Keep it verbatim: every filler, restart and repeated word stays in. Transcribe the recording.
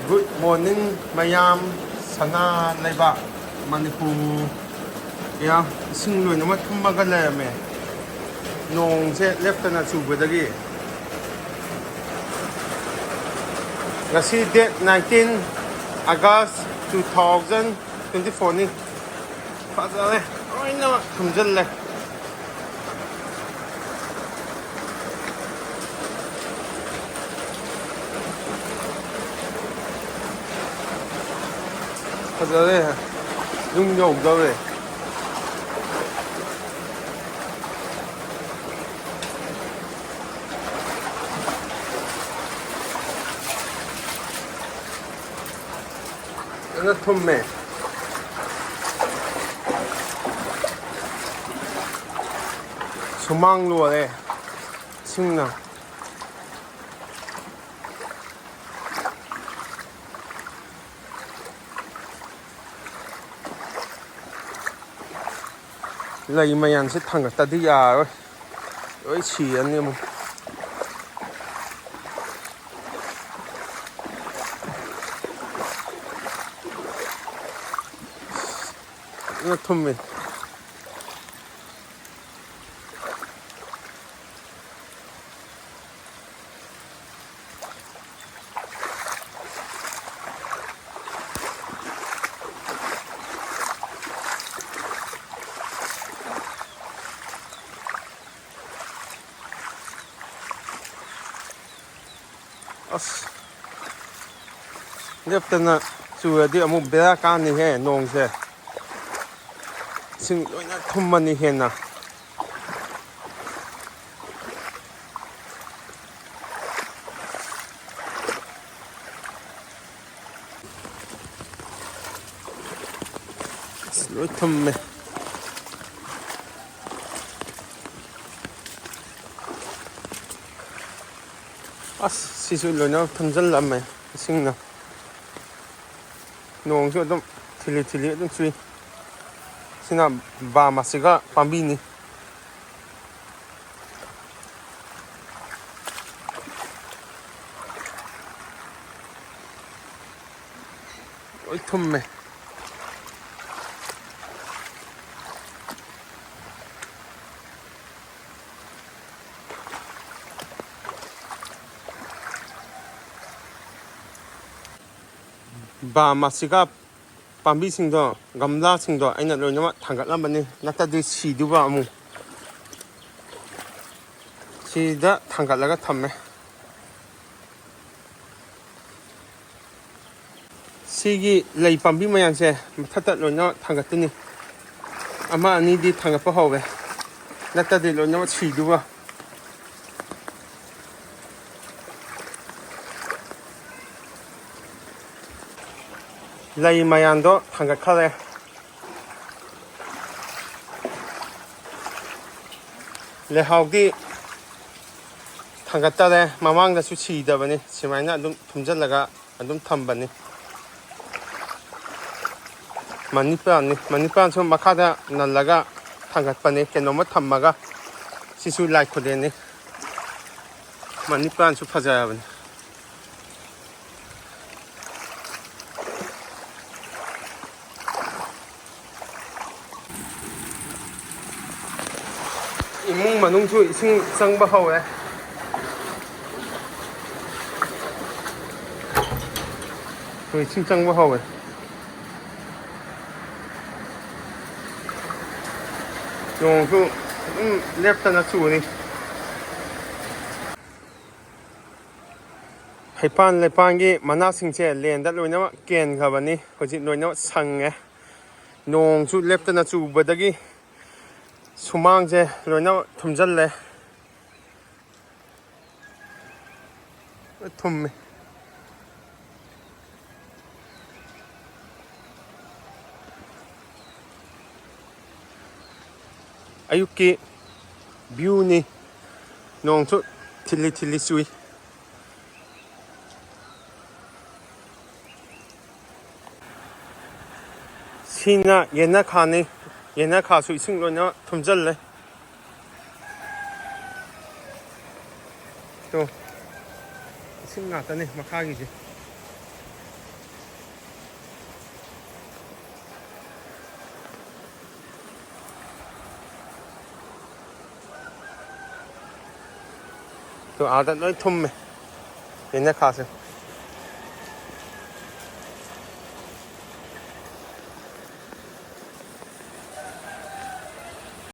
Good morning, ꯃꯌꯥꯝ꯫ ꯁꯅꯥ ꯂꯩꯕꯥꯛ ꯃꯅꯤꯄꯨꯔ꯫ ꯌꯥꯝ ꯏꯁꯤꯡ ꯂꯣꯏꯅꯃꯛ ꯊꯨꯝꯃꯒ ꯂꯩꯔꯝꯃꯦ, ꯅꯣꯡꯁꯦ ꯂꯦꯞꯇꯅ ꯆꯨꯕꯗꯒꯤ꯫ ꯉꯁꯤ date nineteen August two thousand twenty fourꯅꯤ꯫ ꯐꯖꯔꯦ, ꯂꯣꯏꯅꯃꯛ ꯊꯨꯝꯖꯤꯜꯂꯦ꯫ ꯐꯖꯔꯦ, ꯌꯨꯝ ꯌꯧꯗꯧꯔꯦ꯫ ꯐꯖꯅ ꯊꯨꯝꯃꯦ꯫ ꯁꯨꯃꯥꯡ ꯂꯣꯏꯔꯦ ꯏꯁꯤꯡꯅ꯫ ꯂꯩ ꯃꯌꯥꯝꯁꯦ ꯊꯥꯡꯒꯠꯇꯗꯤ ꯌꯥꯔꯔꯣꯏ, ꯂꯣꯏ ꯁꯤꯔꯅꯤ ꯑꯃꯨꯛ꯫ ꯐꯖꯅ ꯊꯨꯝꯃꯤ꯫ ꯑꯁ, ꯂꯦꯞꯇꯅ ꯆꯨꯔꯗꯤ ꯑꯃꯨꯛ ꯕꯦꯔꯥ ꯀꯥꯅꯤꯍꯦ ꯅꯣꯡꯁꯦ꯫ ꯏꯁꯤꯡ ꯂꯣꯏꯅ ꯊꯨꯝꯃꯅꯤ ꯍꯦꯟꯅ꯫ ꯑꯁ, ꯂꯣꯏ ꯊꯨꯝꯃꯦ꯫ ꯑꯁ, ꯁꯤꯁꯨ ꯂꯣꯏꯅ ꯊꯨꯝꯖꯤꯜꯂꯝꯃꯦ ꯏꯁꯤꯡꯅ꯫ ꯅꯣꯡꯁꯨ ꯑꯗꯨꯝ ꯊꯤꯂꯤ ꯊꯤꯂꯤ ꯑꯗꯨꯝ ꯆꯨꯏ꯫ ꯁꯤꯅ ꯕꯥꯝ ꯑꯁꯤꯒ ꯄꯥꯝꯕꯤꯅꯤ꯫ ꯂꯣꯏ ꯊꯨꯝꯃꯦ꯫ ꯕꯥꯝ ꯑꯁꯤꯒ ꯄꯥꯝꯕꯤꯁꯤꯡꯗꯣ, ꯒꯝꯂꯥꯁꯤꯡꯗꯣ ꯑꯩꯅ ꯂꯣꯏꯅꯃꯛ ꯊꯥꯡꯒꯠꯂꯝꯕꯅꯤ, ꯅꯠꯇ꯭ꯔꯗꯤ ꯁꯤꯗꯨꯕ ꯑꯃꯨꯛ꯫ ꯁꯤꯗ ꯊꯥꯡꯒꯠꯂꯒ ꯊꯝꯃꯦ꯫ ꯁꯤꯒꯤ ꯂꯩ ꯄꯥꯝꯕꯤ ꯃꯌꯥꯝꯁꯦ ꯃꯊꯛꯇ ꯂꯣꯏꯅꯃꯛ ꯊꯥꯡꯒꯠꯇꯣꯏꯅꯤ꯫ ꯑꯃ ꯑꯅꯤꯗꯤ ꯊꯥꯡꯒꯠꯄ ꯍꯧꯔꯦ, ꯅꯠꯇ꯭ꯔꯗꯤ ꯂꯣꯏꯅꯃꯛ ꯁꯤꯗꯨꯕ꯫ ꯂꯩ ꯃꯌꯥꯝꯗꯣ ꯊꯥꯡꯒꯠꯈ꯭ꯔꯦ꯫ ꯂꯩꯍꯥꯎꯗꯤ ꯊꯥꯡꯒꯠꯇꯔꯦ, ꯃꯃꯥꯡꯗꯁꯨ ꯁꯤꯗꯕꯅꯤ, ꯁꯨꯃꯥꯏꯅ ꯑꯗꯨꯝ ꯊꯨꯝꯖꯤꯜꯂꯒ ꯑꯗꯨꯝ ꯊꯝꯕꯅꯤ꯫ ꯃꯅꯤ ꯄ꯭ꯂꯥꯟꯅꯤ, ꯃꯅꯤ ꯄ꯭ꯂꯥꯟꯁꯨ ꯃꯈꯥꯗ ꯅꯜꯂꯒ ꯊꯥꯡꯒꯠꯄꯅꯤ, ꯀꯩꯅꯣꯝꯃ ꯊꯝꯃꯒ꯫ ꯁꯤꯁꯨ ꯂꯥꯏ ꯈꯨꯗꯦꯟꯅꯤ꯫ ꯃꯅꯤ ꯄ꯭ꯂꯥꯟꯁꯨ ꯐꯖꯔꯕꯅꯤ꯫ ꯏꯃꯨꯡ ꯃꯅꯨꯡꯁꯨ ꯏꯁꯤꯡ ꯆꯪꯕ ꯍꯧꯔꯦ꯫ ꯑꯩꯈꯣꯏ ꯏꯁꯤꯡ ꯆꯪꯕ ꯍꯧꯔꯦ꯫ ꯅꯣꯡꯁꯨ ꯑꯗꯨꯝ ꯂꯦꯞꯇꯅ ꯆꯨꯔꯤ꯫ ꯍꯩꯄꯥꯟ ꯂꯩꯄꯥꯟꯒꯤ ꯃꯅꯥꯁꯤꯡꯁꯦ ꯂꯦꯟꯗ ꯂꯣꯏꯅꯃꯛ ꯀꯦꯟꯈ꯭ꯔꯕꯅꯤ꯫ ꯍꯧꯖꯤꯛ ꯂꯣꯏꯅꯃꯛ ꯁꯪꯉꯦ꯫ ꯅꯣꯡꯁꯨ ꯂꯦꯞꯇꯅ ꯆꯨꯕꯗꯒꯤ ꯁꯨꯃꯥꯡꯁꯦ ꯂꯣꯏꯅꯃꯛ ꯊꯨꯝꯖꯤꯜꯂꯦ꯫ ꯂꯣꯏ ꯊꯨꯝꯃꯦ꯫ ꯑꯌꯨꯛꯀꯤ ꯚ꯭ꯌꯨꯅꯤ꯫ ꯅꯣꯡꯁꯨ ꯊꯤꯜꯂꯤ ꯊꯤꯜꯂꯤ ꯆꯨꯏ꯫ ꯁꯤꯅ ꯌꯦꯅꯈꯥꯅꯤ꯫ ꯌꯦꯅꯈꯥꯁꯨ ꯏꯁꯤꯡ ꯂꯣꯏꯅ ꯊꯨꯝꯖꯤꯜꯂꯦ꯫ ꯇꯣ, ꯏꯁꯤꯡ ꯉꯥꯛꯇꯅꯦ ꯃꯈꯥꯒꯤꯁꯦ꯫ ꯑꯥꯗ ꯂꯣꯏ ꯊꯨꯝꯃꯦ ꯄꯦꯟꯅ ꯈꯥꯁꯦ꯫